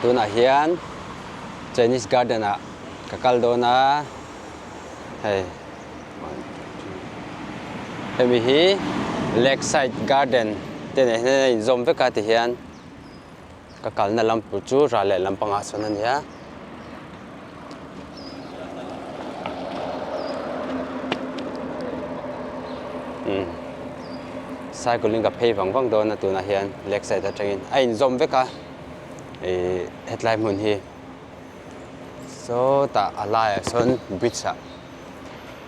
Tunah hian Chinese garden ah ka kal dawn a hei hemi hi lake side garden te nen hian a inzawm vek a tihian ka kalna lam tur chu ral leh lampangah sawn a ni a. Cycle in ka phei vang vang dawn a tunah hian lake side atangin a inzawm vek a ih hetlai hmun hi sawtah a laiah sawn bridge ah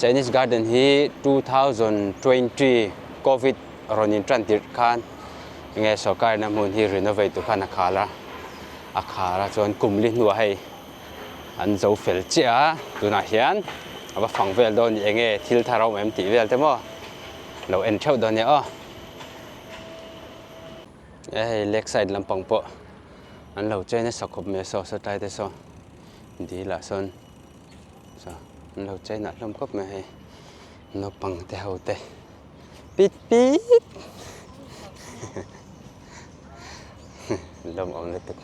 Chinese garden hi 2020 covid rawn intan tirh khan enge sorkar in a hmun hi renovate tur khan a khar a a khar a chuan kum li hnuah hei an zo fel chiah a tunah hian a va fang vel dawn eng nge thil thar a awm em tih vel te maw lo en theuh dawn nia aw e hei lake side lampang pawh an lo chei nasa khawp mai a saw saw tlai te saw dil ah sawn saw an lo chei nah hlawm khawp mai a hei naupang te ho te pit pit lawm awm lutuk.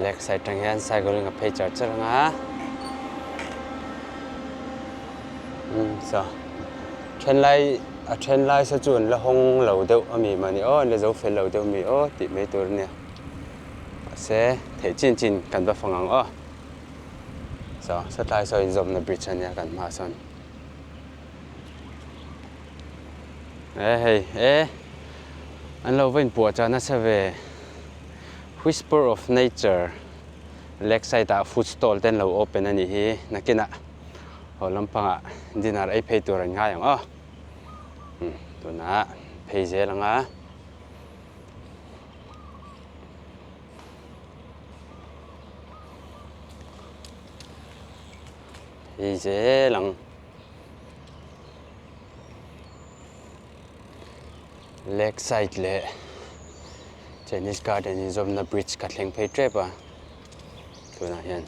Left side tang hian cycle in a phei char char ang a umm saw then lai a then lai saw chu an la hawng lo deuh a mi mahni aw an la zo fel lo deuh a mi aw tih mai tur a nia mahse theih chin chin kan va fang ang aw saw sawtlai saw inzawmna bridge a nia kan hmaah sawn. E hei e an lo va inpuah chah nasa ve whisper of nature lake side ah food stall te an lo open a nih hi nakinah haw lampangah dinner ei phei tur an ngai ang aw umm tunah phei zel ang a. Phei zel ang. Lake side leh Chinese garden inzawmna bridge ka thleng phei tep a tunah hian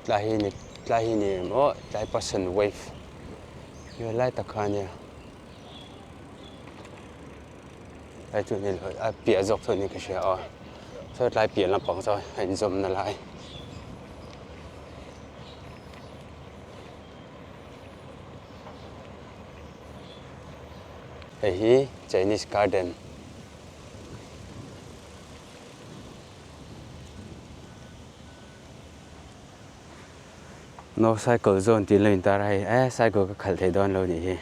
tlai hi ni tlai hi ni em aw tlai passion wave he lai tak kha ania tlai chu ni lo a piah zawk chu ni ka hria aw saw tlai piah lampang saw a inzawmna lai. Hei hi Chinese garden no cycle zone tih lo intar a hei e cycle ka khalh thei dawn lo nih hi.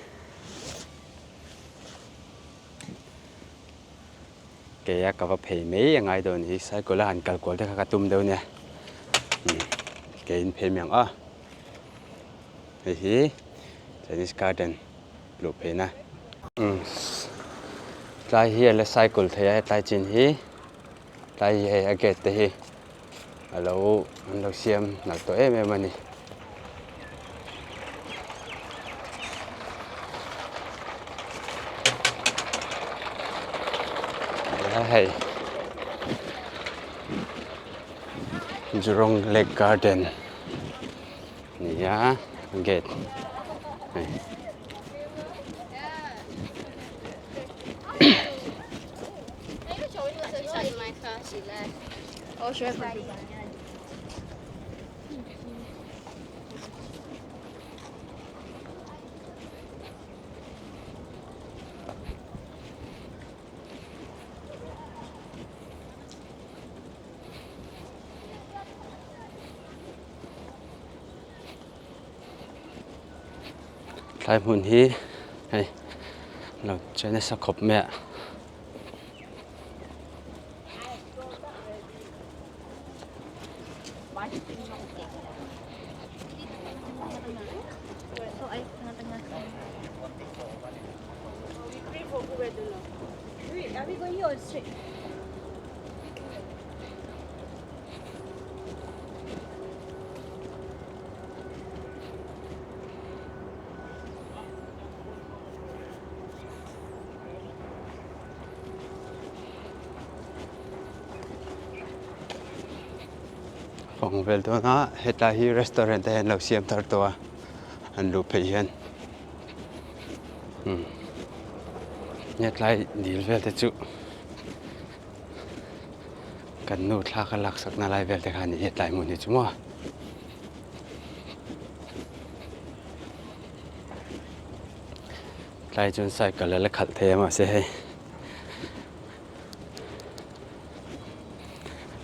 Keia ka va phei mai a ngai dawn hi cycle a han kal kual te kha ka tum deuh nia keiin phei mai ang aw hei hi Chinese garden luh phei na tlai hi a la cycle thei a hetlai chin hi tlai hi hei a gate te hi a lo an lo siam nalh tawh em em a ni. Hei Jurong Lake Garden nia gate hei. Tlai hmun hi hei lo che nasa khawp mai a. Fang vel dawn a, hetlai hi restaurant te hian lo siam thar tawh a, an luh phei hian umm hetlai dil vel te chu kan nu thla ka lak sak na lai vel te kha a ni hetlai hmun hi chu maw. Tlai chuan cycle a la khalh thei a mahse hei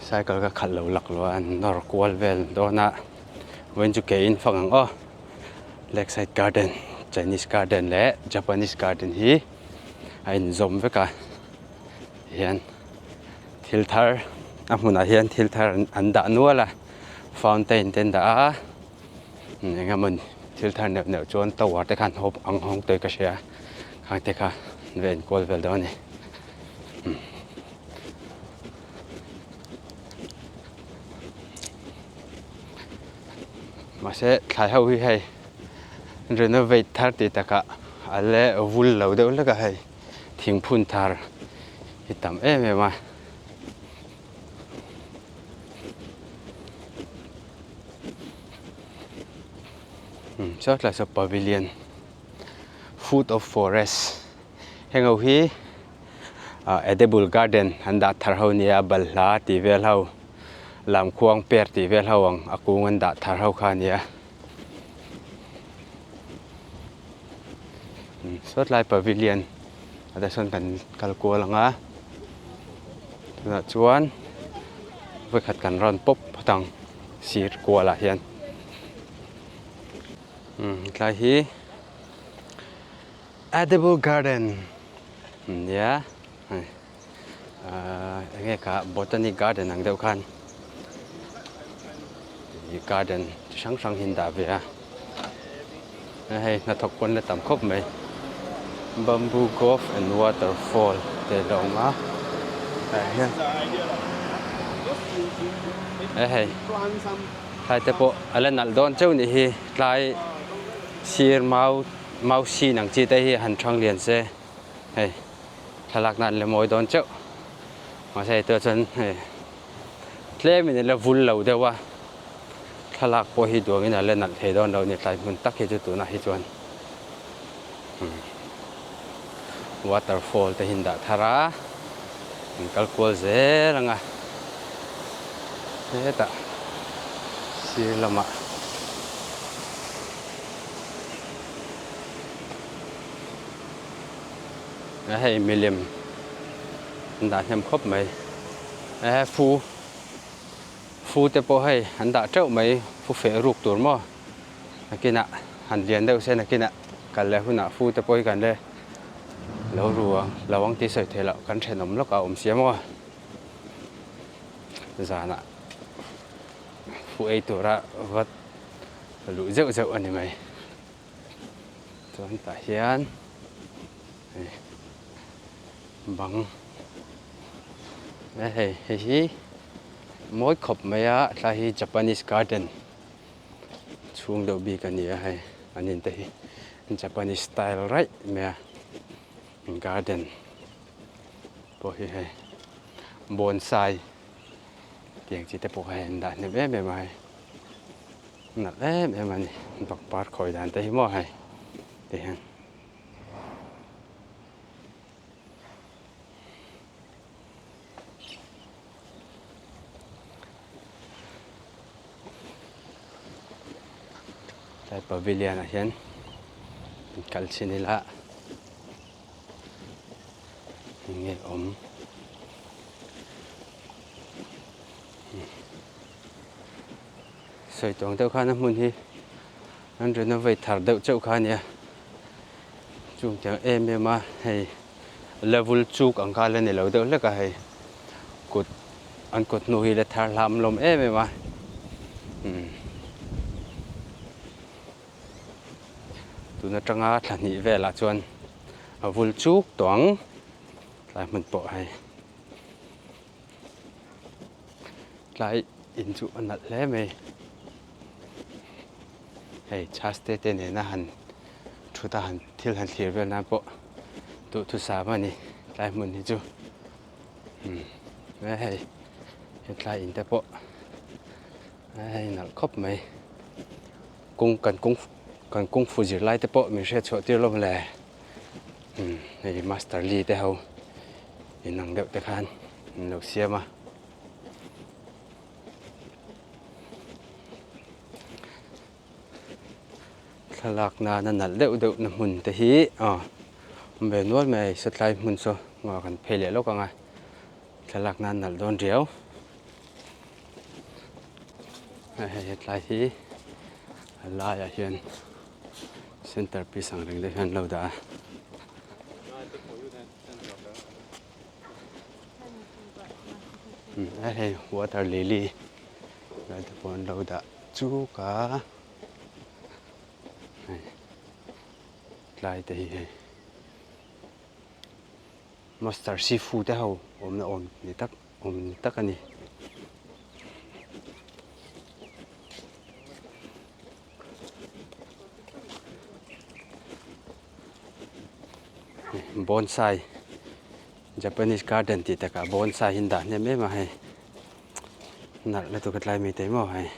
cycle ka khalh lo lak lo a an nawr kual vel dawn a vawiin chu ke in fak ang aw lakeside garden chinese garden leh japanese garden hi a inzawm vek a hian thil thar a hmunah hian thil thar an dah nual a fountain te an dah a. Eng emawni thil thar neuh neuh chuan tower te khan hawp ang hawng tawih ka hria khang te kha an va enkual vel dawn a ni. Mahse thlai ho hi hei renovate thar tih takah a la vul lo deuh hlek a hei thingphun thar hi tam em em a. Saw tlai saw pavilion food of forest heng ho hi ah edible garden an dah thar ho nia balhla tih vel ho lamkhuang per tih vel ho ang a kung an dah thar ho kha a nia saw tlai pavilion ah te sawn kan kal kual ang a tunah chuan vawikhat kan rawn pawp phawt ang sir kual ah hian umm tlai hi edible garden nia hei ahh enge kha botanic garden ang deuh khan ih garden chi hrang hrang hi an dah ve a hei hnathawk pawn la tam khawp mai bamboo grove and waterfall te a lo awm a tah hian e hei tlai te pawh a la nalh dawn chauh nih hi tlai sir mau mau sin ang chi te hi han thang lian se hei thlalak nan la mawi dawn chauh mahse hei tûnah chuan hei tlem in la vul lo deuh a thlalak pawh hi duangin a la nalh thei dawn lo a ni tlai hmun tak hi chu tunah hi chuan waterfall te hi an dah thar a an kal kual zel ang a hetah sir lamah. Hei milem an dah hnem khawp mai eh fu fu te pawh hei an dah teuh mai fu feh ruk tur maw nakinah han lian deuh se nakinah kal leh hunah fu te pawh hi kan le lo ru ang lo ang tih sawi theih loh kan thenawm lawk a awm sia maw zanah fu ei tura vat luh zeuh zeuh a ni mai. Chuan tah hian hei bang e hei hei hi mawi khawp mai a tlai hi Japanese garden chhung deuh bik a ni a hei an in te hi Japanese style raih mai a garden pawh hi hei bonsai tiang chi te pawh hei an dah hnem em em a hei. Nalh em em a ni pangpar khawi dan te hi maw hei ti hian. Tlai pavilion ah hian kal chhin ila eng nge awm. Sawi tawng deuh khan a hmun hi an renovate thar deuh chauh kha a nia chung tiang em em a hei level chuk ang kha la ni lo deuh hlek a hei kut an kut hnu hi la thar hlam lawm em em a umm tun atanga thla hnih velah chuan a vul chuk tawh ang tlai hmun pawh hei. Tlai in chu a nalh hle mai. Hei chhas te te nena han thut a han thil han thlir vel nan pawh duhthusam a ni tlai hmun hi chu. Umm hei hetlai in te pawh. Hei nalh khawp mai kung kan kung kan kung fu zir lai te pawh min hriat chhuah tir lawm le umm hei master lee te ho inang deuh te khan an lo siam a. Thlalak nana nalh deuh deuh na hmun te hi aw awm ve nual mai a satlai hmun saw ngaw kan phei leh lawk ang a thlalak nan nalh dawn riau hei hei hetlai hi a laiah hian center piece ang reng deuh hian an lo dah a. Hei water lily lai te pawh an lo dah chuk a hei tlai te hi hei master sifu te ho awmna awm ni tak awm ni tak a ni. Bonsai Japanese garden tih takah bonsai hi an dah hnem em a hei nalh lutuk a tlai mai thei maw hei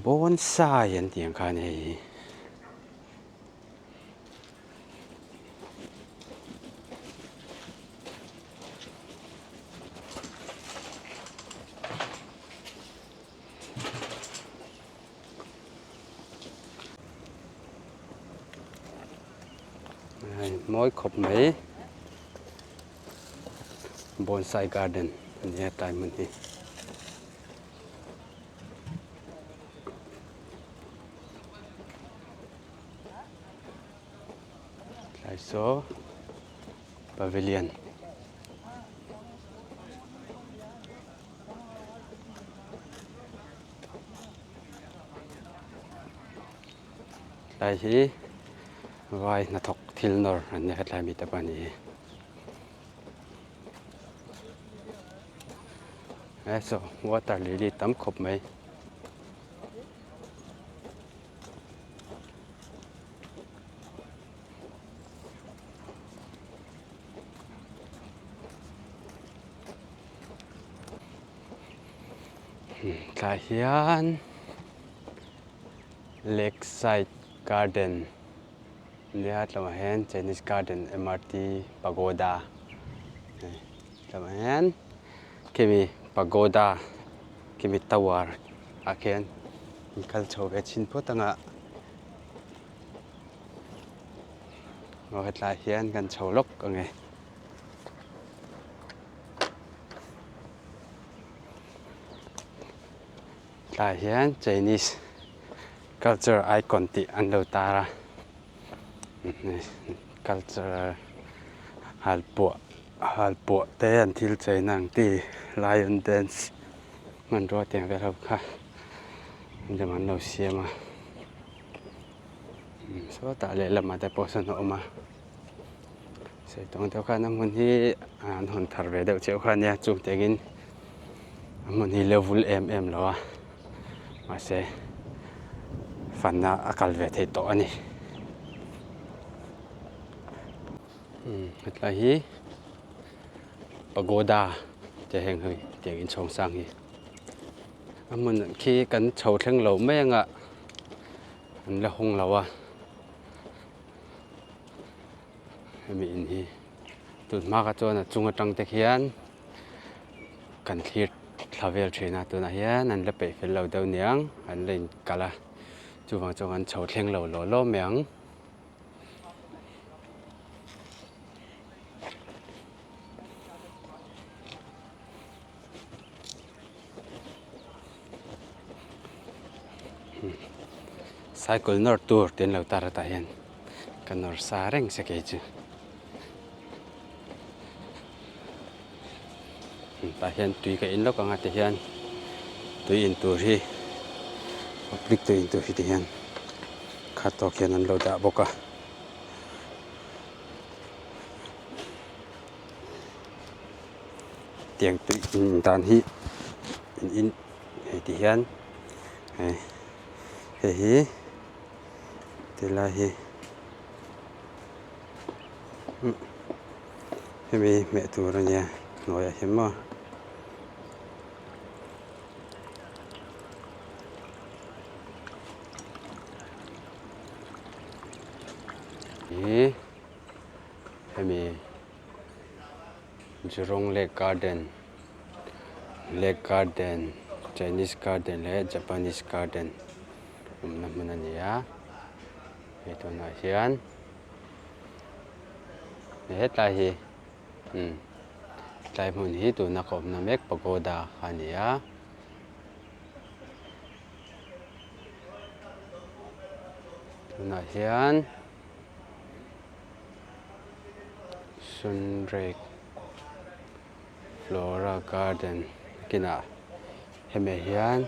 bonsai an tih ang khan hei hi. Mawi khawp mai bonsai garden a ni a tlai hmun hi. Tlai saw pavilion. Tlai hi vai hnathawk thil nawr an nia hetlai mi te pawh a ni hi. He saw water lily tam khawp mai. Tlai hian lake side garden nia tlawmah hian chinese garden M_R_T pagoda tlawmah hian khimi pagoda khimi tower ah khian an kal chho ve chhin phawt ang a aw hetlai hian kan chho lawk ang e. Tlai hian Chinese culture icon tih an lo tar a culture halpuah halpuah te an thil cheina ang chi lion dance hmanrua tiang vel ho kha lem an lo siam a sawtah lehlamah te pawh sawn a awm a. Sawi tawng deuh khan a hmun hi an hawn thar ve deuh chiah kha ania chung tengin a hmun hi level em em lo a mahse fanna a kal ve thei tawh a ni umm hetlai hi pagoda te heng hi tiang inchhawng sang hi a hmun khi kan chho thleng lo mai anga an la hawng lo a. Hemi in hi tun hma kha chuan a chung atang te khian kan thlir thla vel thin a tunah hian an la peih fel lo deuh niang an la inkalh a chuvang chuan an chho thleng lo law law mai ang. Cycle nawr tur tih an lo tar a tah hian ka nawr sa reng se kei chu tah hian tui ka in lawk ang a ti hian tui in tur hi public tui in tur hi ti hian khat tawk hian an lo dah bawk a. Tiang tui in dan hi in in hei ti hian hei hei hi tilai hi umm hemi hmeh tur a nia hnuaiah hian maw. hi hemi Jurong Lake Garden Lake Garden Chinese Garden leh Japanese Garden awmna hmun a ni a hei tunah hian hetlai hi umm tlai hmun hi tuna ka awmna mek pagoda kha a ni a. Tunah hian Sunrek Flora Garden kinah hemi hian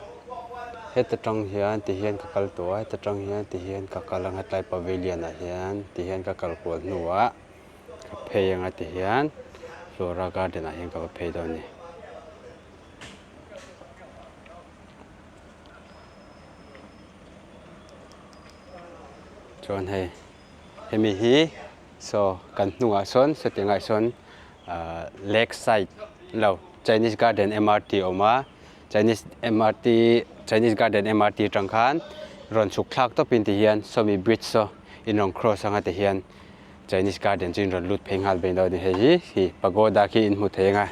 heta tang hian ti hian ka kal tawh a heta tang hian ti hian ka kal ang hetlai pavilion ah hian ti hian ka kal kual hnuah ka phei anga ti hian Flora Garden ah hian ka va phei dawn a ni. Chuan hei hemi hi saw kan hnungah sawn sawti angah sawn ahh lake side lo chinese garden M_R_T a awm a chinese M_R_T chinese garden M_R_T atang khan rawn chhuk thlak tawpin ti hian sawmi bridge saw in rawn cross anga ti hian chinese garden chu in rawn lut phei nghal mai dawn a ni hei hi khi pagoda khi in hmu thei anga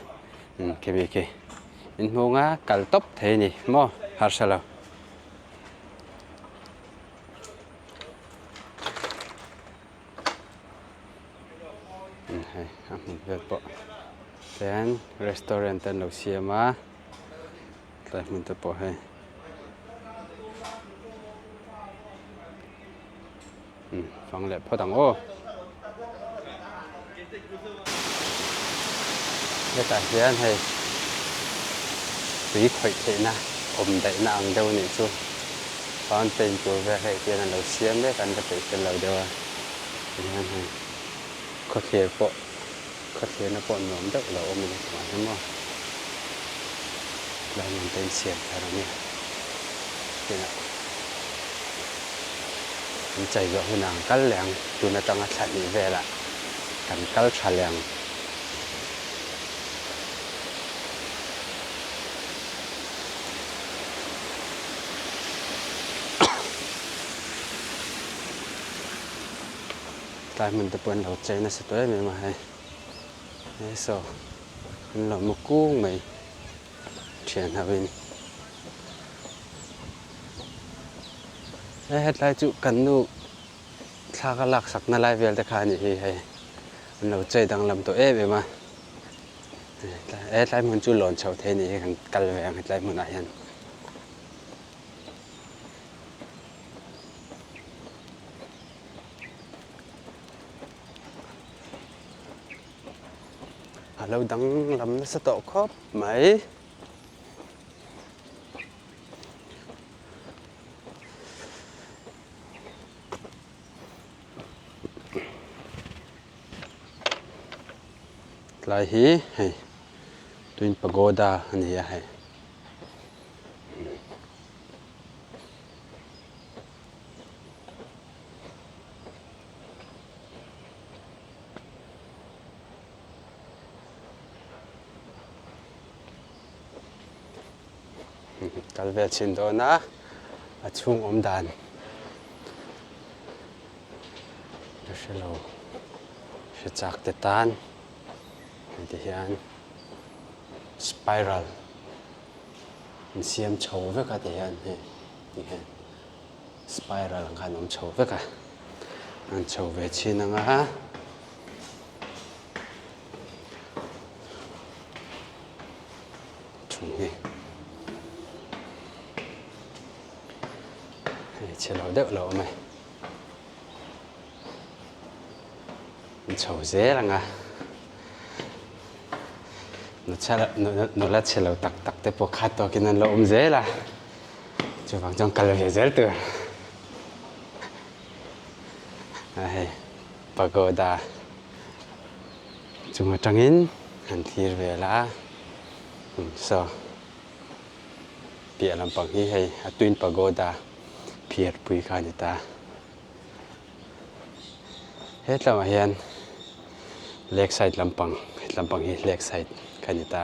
umm khimi khi in hmu anga kal tawp thei a ni maw harsa lo. Hei a hmun vel pawh ten restaurant te an lo siam a tlai hmun te pawh hei umm fang leh phawt ang aw hetah hian hei tui khawih theihna awm daihna ang deuh a nih chu fountain tur vel hei hian an lo siam mek a an la peih fel lo deuh a tihian hei khawthlir pawh khawthlirna pawh nuam deuh lo awm in a hian maw tlai hmun te in siam thar a nia tinah an chei zawh hunah an kal leh ang tun atanga thla hnih velah kan kal tha leh ang. Tlai hmun te pawh an lo chei nasa tawh em em a hei he saw an lo mu kung mai thian ho in he hetlai chu kan nu thla ka lak sak na lai vel te kha a nih hi hei an lo chei danglam tawh em em a hetlai hmun chu lawn chho thei a nih hi kan kal ve ang hetlai hmunah hian. A lo danglam nasa tawh khawp mai. Tlai hi hei Twin Pagoda a ni a hei. Kal vel chhin dawn a a chhung awm dan ka hre lo hre chak te tan hei ti hian spiral an siam chho vek a ti hian hei ti hian spiral ang khan a awm chho vek a an chho ve chhin ang a. Chung hi hei chhe lo deuh lo awm e an chho zel ang a nula chhe lo tak tak te pawh khat tawkin an lo awm zel a chuvang chuan kal ve zel tur a hei pagoda chung atangin han thlir vel a saw piah lampang hi hei a twin pagoda phiar pui kha a ni ta hetlamah hian lake side lampang hetlampang hi lake side kha a ni ta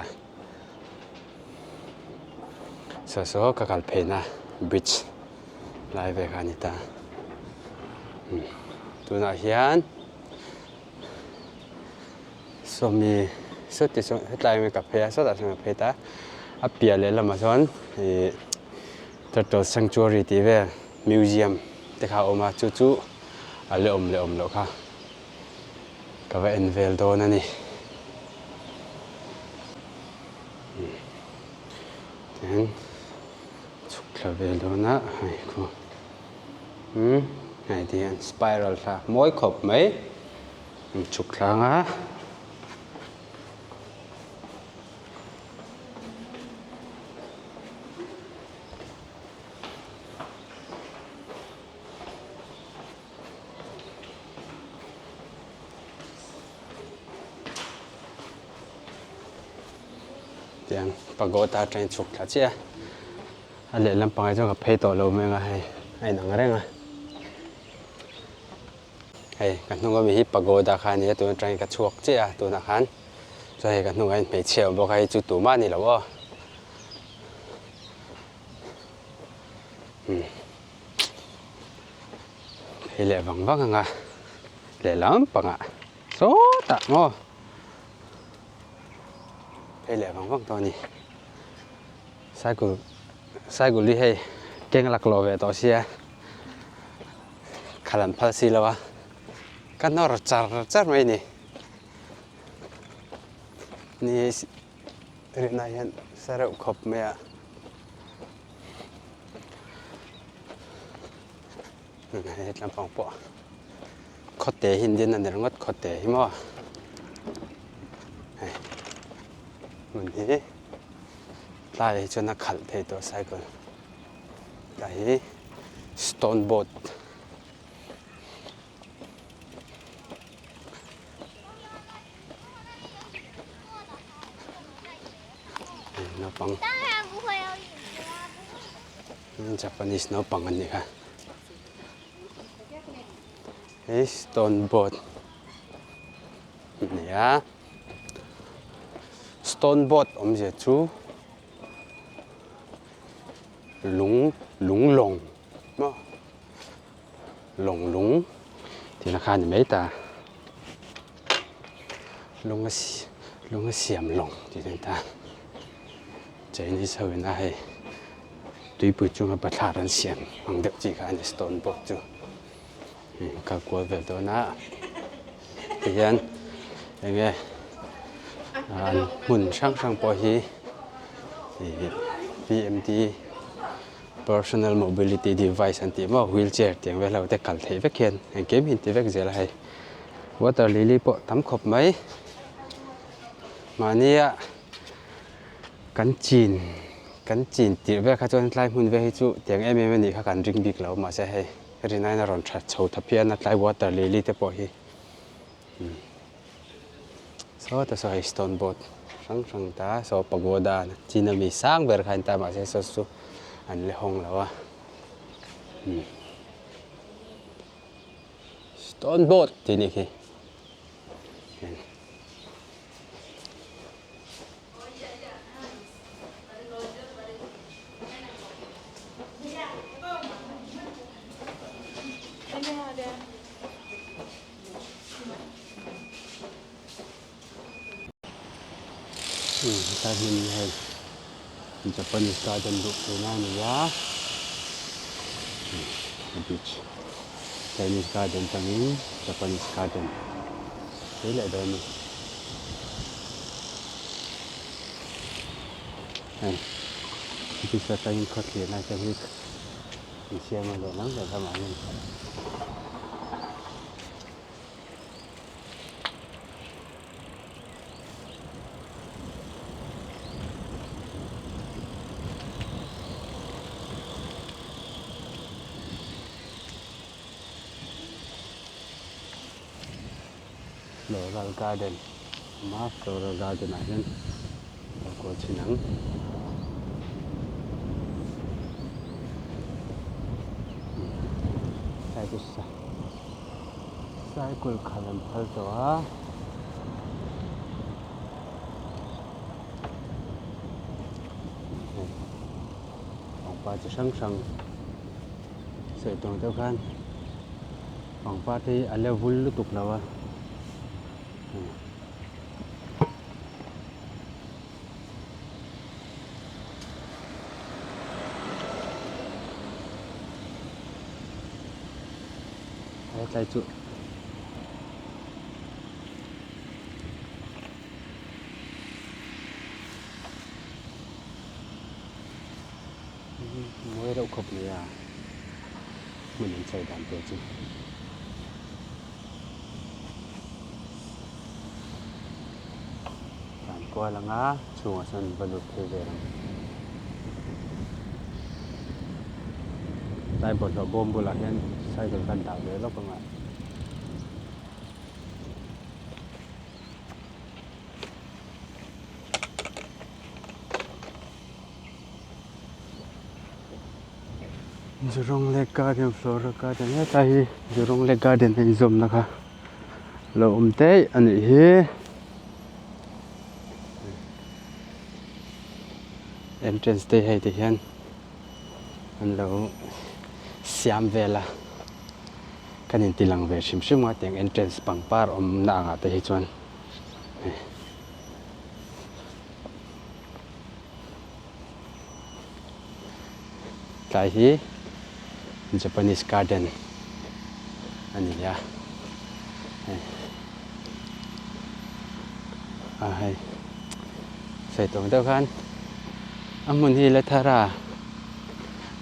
saw saw ka kal pheina bridge lai vel kha a ni ta tunah hian. Sawmi sawti sawn hetlai ami ka phei a sawtah sawn ka phei ta a piah leh lamah sawn ih turtle sanctuary tih vel museum te kha a awm a chu chu a la awm leh awm loh kha ka va en vel dawn a ni tihian chhuk thla vel dawn a hei khu umm hei tihian spiral thla mawi khawp mai. An chhuk tlang a. Tiang pagoda atangin chhuk thla chiah a. A lehlam pangah chuan ka phei tawh lo mai ang a hei a inang reng a. Hei ka hnung ami hi pagoda kha ania tun atangin ka chhuak chiah a tunah khan chuan hei ka hnungah hian hmeichhia a awm bawk a hei chu tumah a ni lo aw umm phei leh vang vang ang a lehlam pangah sawtah maw phei leh vang vang tawh a ni cycle cycle hi hei keng laklawh ve tawh sia. Kha lam phal si lo a, ka nawr char char mai a ni. Ni rinah hian sa reuh khawp mai a. Hei tlampang pawh khawte hi an din a ni ringawt khawte hi maw. Hei hmun hi tlai hi chuan a khalh thei tawh cycle. Tlai hi stone boat naupang Japanese naupang an nih kha hei stone boat a ni a stone boat awmzia chu. Lung lung lawng maw lawng lung tihna kha a ni mai ta lung a lung a siam lawng tih a ni ta Chinese ho in a hei tuipui chunga bathlar an siam ang deuh chi kha a ni stone boat chu hei kal kual vel dawn a tihian eng nge an hmun hrang hrang pawh hi ih P_M_D personal mobility device an tih maw wheelchair tiang vel ho te kal theih vek hian engkim hi an ti vek zel a hei water lily pawh tam khawp mai mahnia kan chin kan chin tirh vel kha chuan tlai hmun vel hi chu tiang em em a nih kha kan ring bik lo mahse hei. Rinain a rawn that chho ta phian a tlai water lily te pawh hi sawta saw hei stone boat hrang hrang ta saw pagoda chin ami sang ber kha a ni ta mahse saw chu an la hawng lo a stone boat tih a nih khi. Hetlai hmun hi hei Japanese garden luh theihna a ni a beach Chinese garden tangin Japanese garden phei leh dawn a ni. Hei beach atangin khawthlir lai te hi an siam a lehlam lehlamah hian. Floral garden a awm a floral garden ah hian a kual chhin ang. Tlai chu sa cycle khalh an phal tawh a. Hei pangpar chi hrang hrang sawi tawng deuh khan pangpar te hi a la vul lutuk lo a. Hetlai chu mawi reuh khawp mai a hmun an chei dan te chu. Tlan kual anga chhungah sawn va lut phei vel ang. Tlai bawlhhlawh bawm bulah hian cycle kan dah ve lawk anga. Jurong Lake Garden Flora Garden hetlai hi Jurong Lake Garden a inzawmna kha lo awm daih a nih hi. Entrance te hei ti hian an lo siam vel a kan inti lang ve hrim hrim a tiang entrance pangpar awmna angah te hi chuan. Tlai hi Japanese garden a ni a hei a hei sawi tawng deuh khan a hmun hi la thar a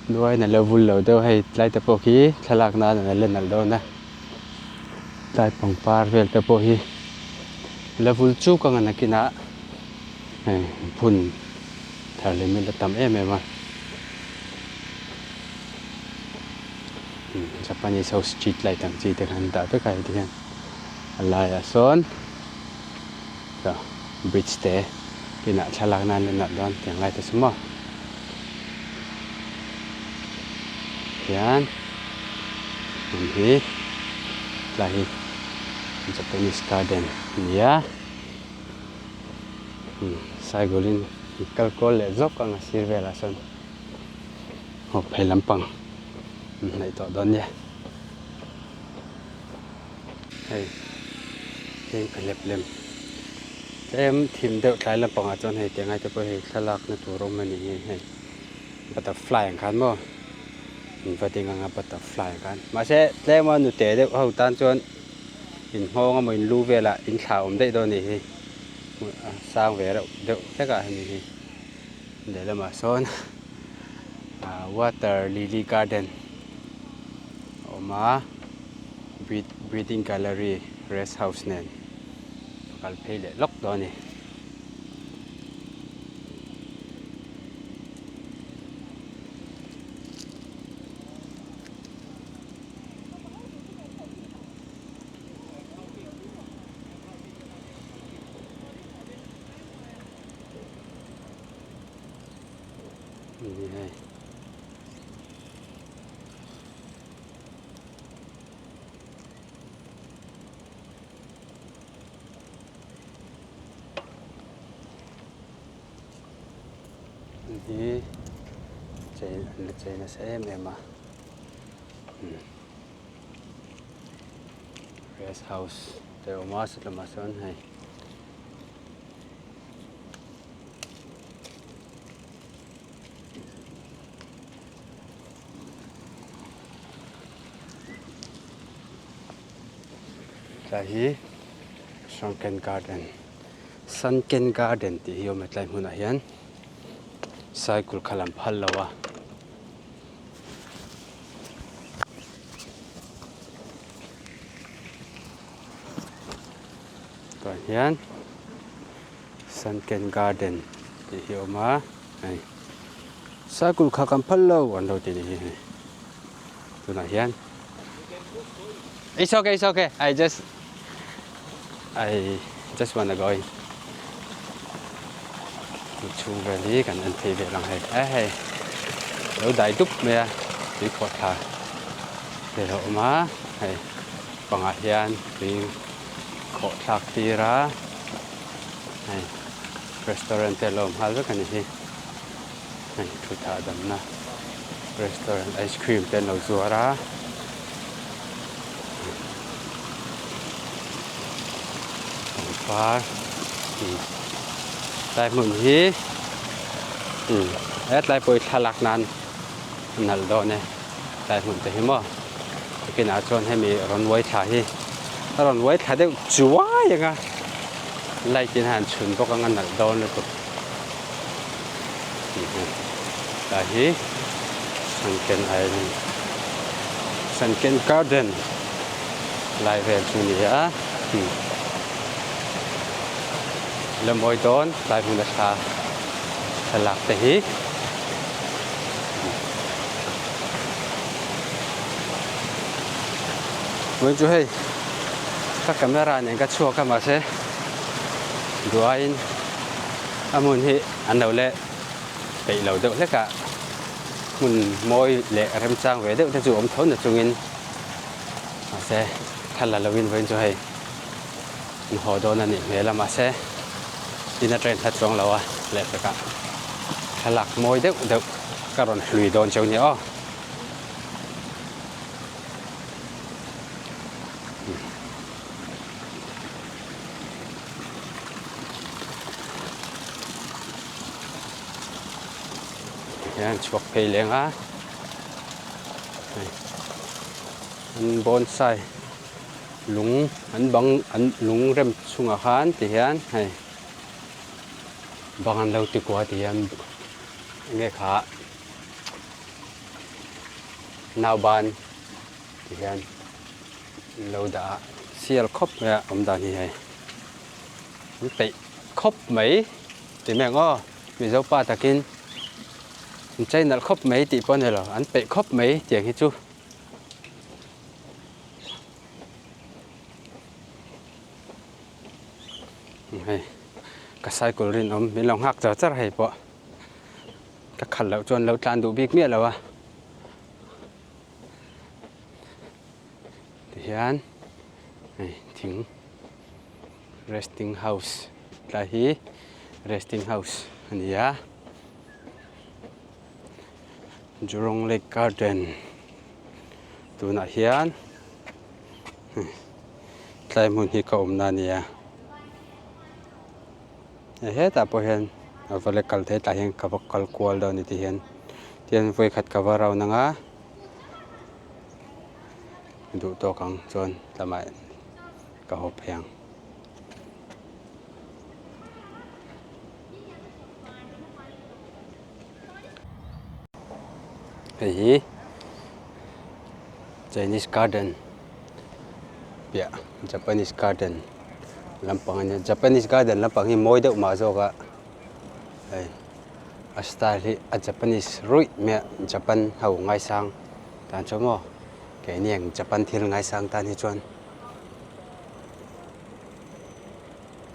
nuain a lo vul lo deuh hei tlai te pawh khi thlalak nan a la nalh dawn a tlai pangpar vel te pawh hi la vul chuk ang a nakinah. Hei phun thar leh mil a tam em em a Japanese ho street light ang chi te kha an dah vek a heti hian a laiah sawn bridge te inah thlalak nan a nalh dawn tiang lai te chu maw hian hmun hi tlai hi Japanese garden a ni a. Saigulin kal kual leh zawk ang a sir velah sawn aw phei lampang an hnaih tawh dawn nia hei heng phelep lem tlem thim deuh tlai lampangah chuan hei tiang ai te pawh hei thlalak na tur awm a ni hi hei butterfly ang khan maw an va ding anga butterfly ang khan mahse tlema nute deuh ho tan chuan. Inhmawng emaw in lu velah in thla awm daih dawn a nih hi a sang ve reuh deuh hlek ah hemi hi lehlamah sawn ah water lily garden a awm a breathing gallery rest house nen a kal phei leh lawk dawn a ni. Ni hei. Hi chei an la chei nasa em em a. Rest house te a awm a sawtlamah sawn hei tlai hi Shrunken garden Sunken garden tih hi a awm a tlai hmunah hian cycle kha lam phal lo a. Tah hian Sunken Garden tih hi a awm a hei cycle kha kan phal lo an lo ti a nih hi hei tunah hian It's okay it's okay I just I just wanna go in chhung vel hi kan en phei vel ang hei e hei lo dai dup mai a tui khawh thla te lo awm a hei pangah hian tui khawh thlak tir a hei restaurant te lo awm nghal vek a ni hi hei thutah damna restaurant ice cream te an lo zuar a. Pangpar tlai hmun hi he tlai pawh hi thlalak nan a nalh dawn e tlai hmun te hi maw. Nakinah chuan hemi rawn uai thla hi a rawn uai thla deuh chuai ang a, light in a han chhun bawk ang a nalh dawn lutuk tih hi tlai hi Sunken Island Sunken Garden lai vel chu a ni a la mawi dawn tlai hmun a thla thlalak te hi. Vawiin chu hei ka camera nen ka chhuak a mahse duh aiin a hmun hi an lo leh peih lo deuh hlek a hmun mawi leh remchang ve deuh te chu awm tho na chungin mahse thla la lovin vawiin chu hei an haw dawn a nih hmel a mahse in atangin hla chuang lo a lehpekah thlalak mawi deuh deuh ka rawn hlui dawn cheu nia aw. Hian chhuak phei leng a hei an bonsai lung an bang an lung rem chungah khan ti hian hei bang an lo ti kua ti hian enge kha. Nauban ti hian an lo dah a, sial khawp mai a awm dan hi hei an peih khawp mai ti mai ang aw Mizo pa takin an chei nalh khawp mai tih pawh a ni lo an peih khawp mai tiang hi chu. Hei ka cycle rinawm min lo nghak char char hei pawh. Ka khalh loh chuan lo tlan duh bik miah lo a. Tihian hei thing resting house tlai hi resting house a ni a. Jurong Lake Garden tunah hian hei tlai hmun hi ka awmna a ni a. Hetah pawh hian a va la kal thei tah hian ka va kal kual dawn a ni tihian tihian vawikhat ka va round ang a duh tawk ang chuan lamah ka haw phei ang. Hei hi Chinese garden piah Japanese garden lampang a nia Japanese garden lampang hi mawi deuh mah zawk a hei a style hi a Japanese ruih mai a Japan ho ngaisang tan chuan maw keini ang Japan thil ngaisang tan hi chuan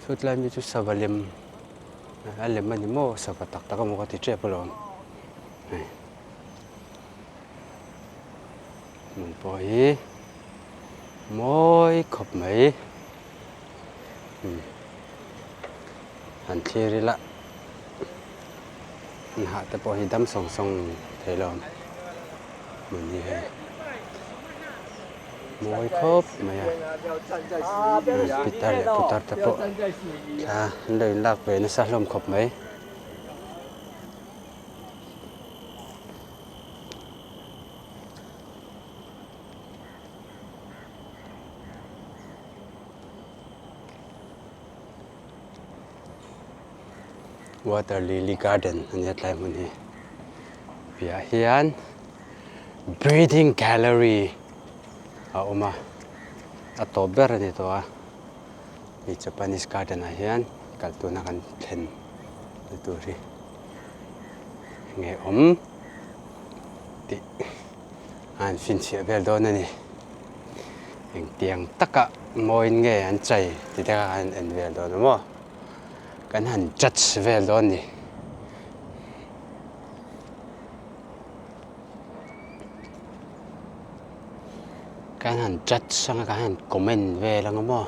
chutlai mi chu sava lem. A lem a ni maw sava tak tak emaw ka ti tep alawm hei hmun pawh hi mawi khawp mai han thlir ila an hah te pawh hi dam sawng sawng thei lo hmun hi hei. Mawi khawp mai a, pitar leh putar te pawh thla an lo inlak ve nasa hlawm khawp mai. Water lily garden a nia tlai hmun hi piahah hian breathing gallery a awm a a tawp ber a ni tawh a hei Japanese garden ah hian kal tuna kan thlen na tur hi enge awm tih a han finchhiah vel dawn a ni. Engtiang taka mawiin nge an chei ti te kha kan en vel dawn a maw kan han judge vel dawn a ni. Kan han judge anga kan han comment vel anga maw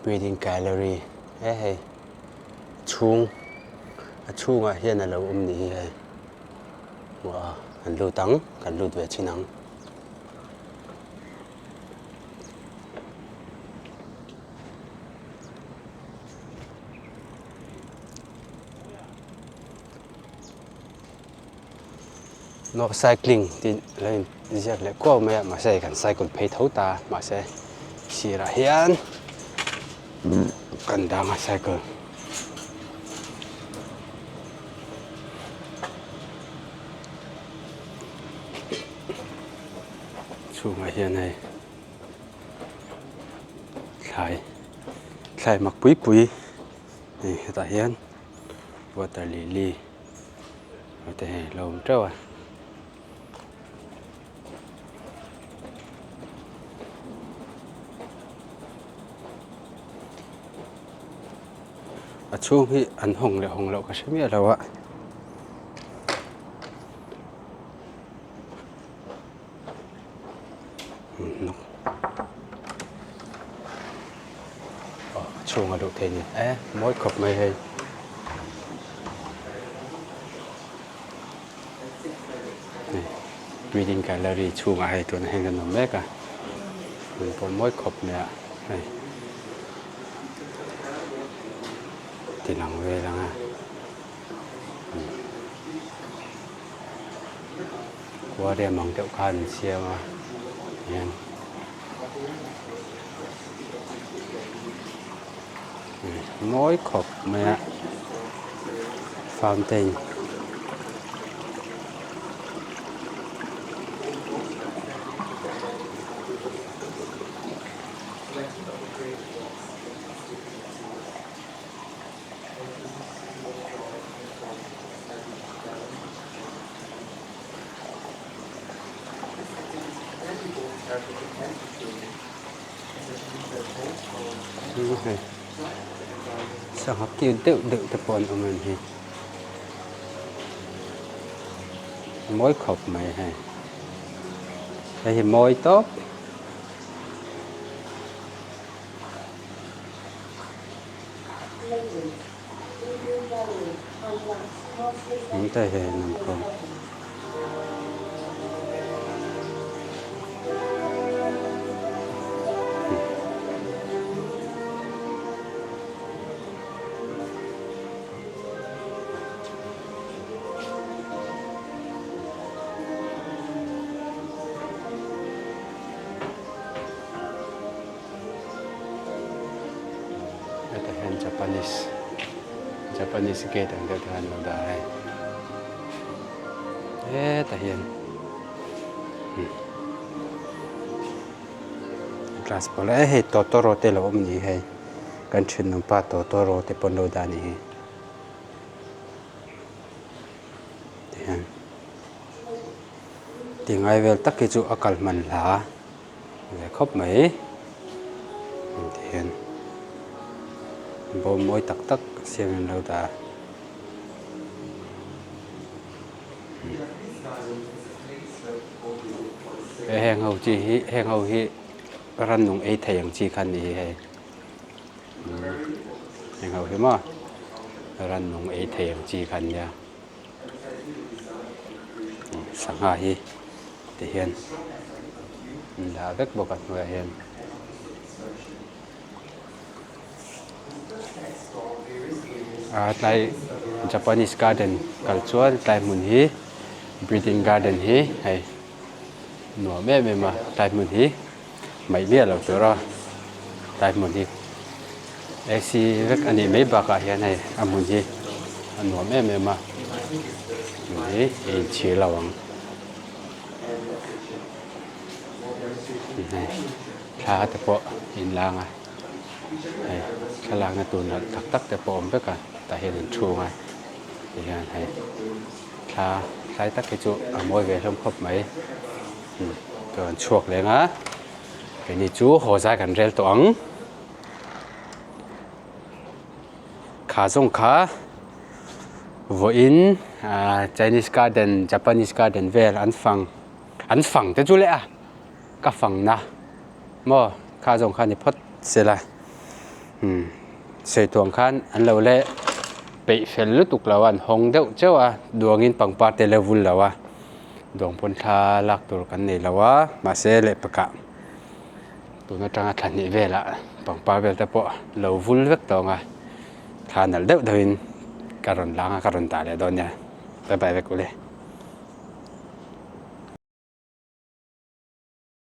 building gallery he hei chhung a chhungah hian a lo awm ni hi hei hmuh a kan lut ang kan lut ve chin ang. No cycling tih lo in ziak leh kuau mai a mahse hei kan cycle phei tho ta mahse sirah hian kan dang a cycle. Chhungah hian hei thlai thlai mak pui pui hei hetah hian water lily te hei a lo awm teuh a. A chhung hi an hawng leh hawng loh ka hre miah lo a. Aw a chhung a luh thei a ni e mawi khawp mai hei. Reading gallery chhungah hei tunah hian kan awm mek a hmun pawh mawi khawp mai a hei ti lang vel ang a aquarium ang deuh khan an siam a hian mawi khawp mai a fountain Sangha cute deuh deuh te pawh an awm em hi mawi khawp mai hei hei hi mawi tawp. Hei an awm khawm. Hetah hian Japanese Japanese gate ang deuh te khan an lo dah a hei hetah hian glass pawh e hei tawtawrâw te lo awm a ni hei kan thenawmpa tawtawrâw te pawh an lo dah a ni hi tihian ti ngai vel tak hi chu a kal hman hla ve khawp mai tihian bawm mawi tak tak siam in an lo dah a. Heng ho chi hi heng ho hi rannung ei thei ang chi kha a ni hi hei heng ho hi maw rannung ei thei ang chi kha an nia sangha hi tihian an dah vek bawk a hnuaiah hian. A tlai Japanese garden kal chuan tlai hmun hi breeding garden hi hei nuam em em a tlai hmun hi hmaih miah lo tur a tlai hmun hi AC vek a nih mai bakah hian hei a hmun hi a nuam em em a hmun hi a inchhir lo ang hei. Thla te pawh inlang a, hei thlalakna tur nalh tak tak te pawh a awm vek a, tah hian an thu ang a tihian hei thla tlai tak hi chu a mawi ve hlawm khawp mai chuan chhuak leng a keini chu haw zai kan rel tawh ang kha zawng kha vawiin ah Chinese garden Japanese garden vel an fang an fang te chu leh a. Ka fangna maw kha zawng kha ni phawt sela umm sawi tuang khan an lo le peih fel lutuk lo a an hawng deuh cheuh a duangin pangpar te la vul lo a duang pawn thla lak tur kan nei lo a mahse leh pakah tun atanga thla hnih velah pangpar vel te pawh lo vul vek tawng a thla nalh deuh deuhin ka rawn lang a ka rawn dah leh dawn nia bye bye vek ule.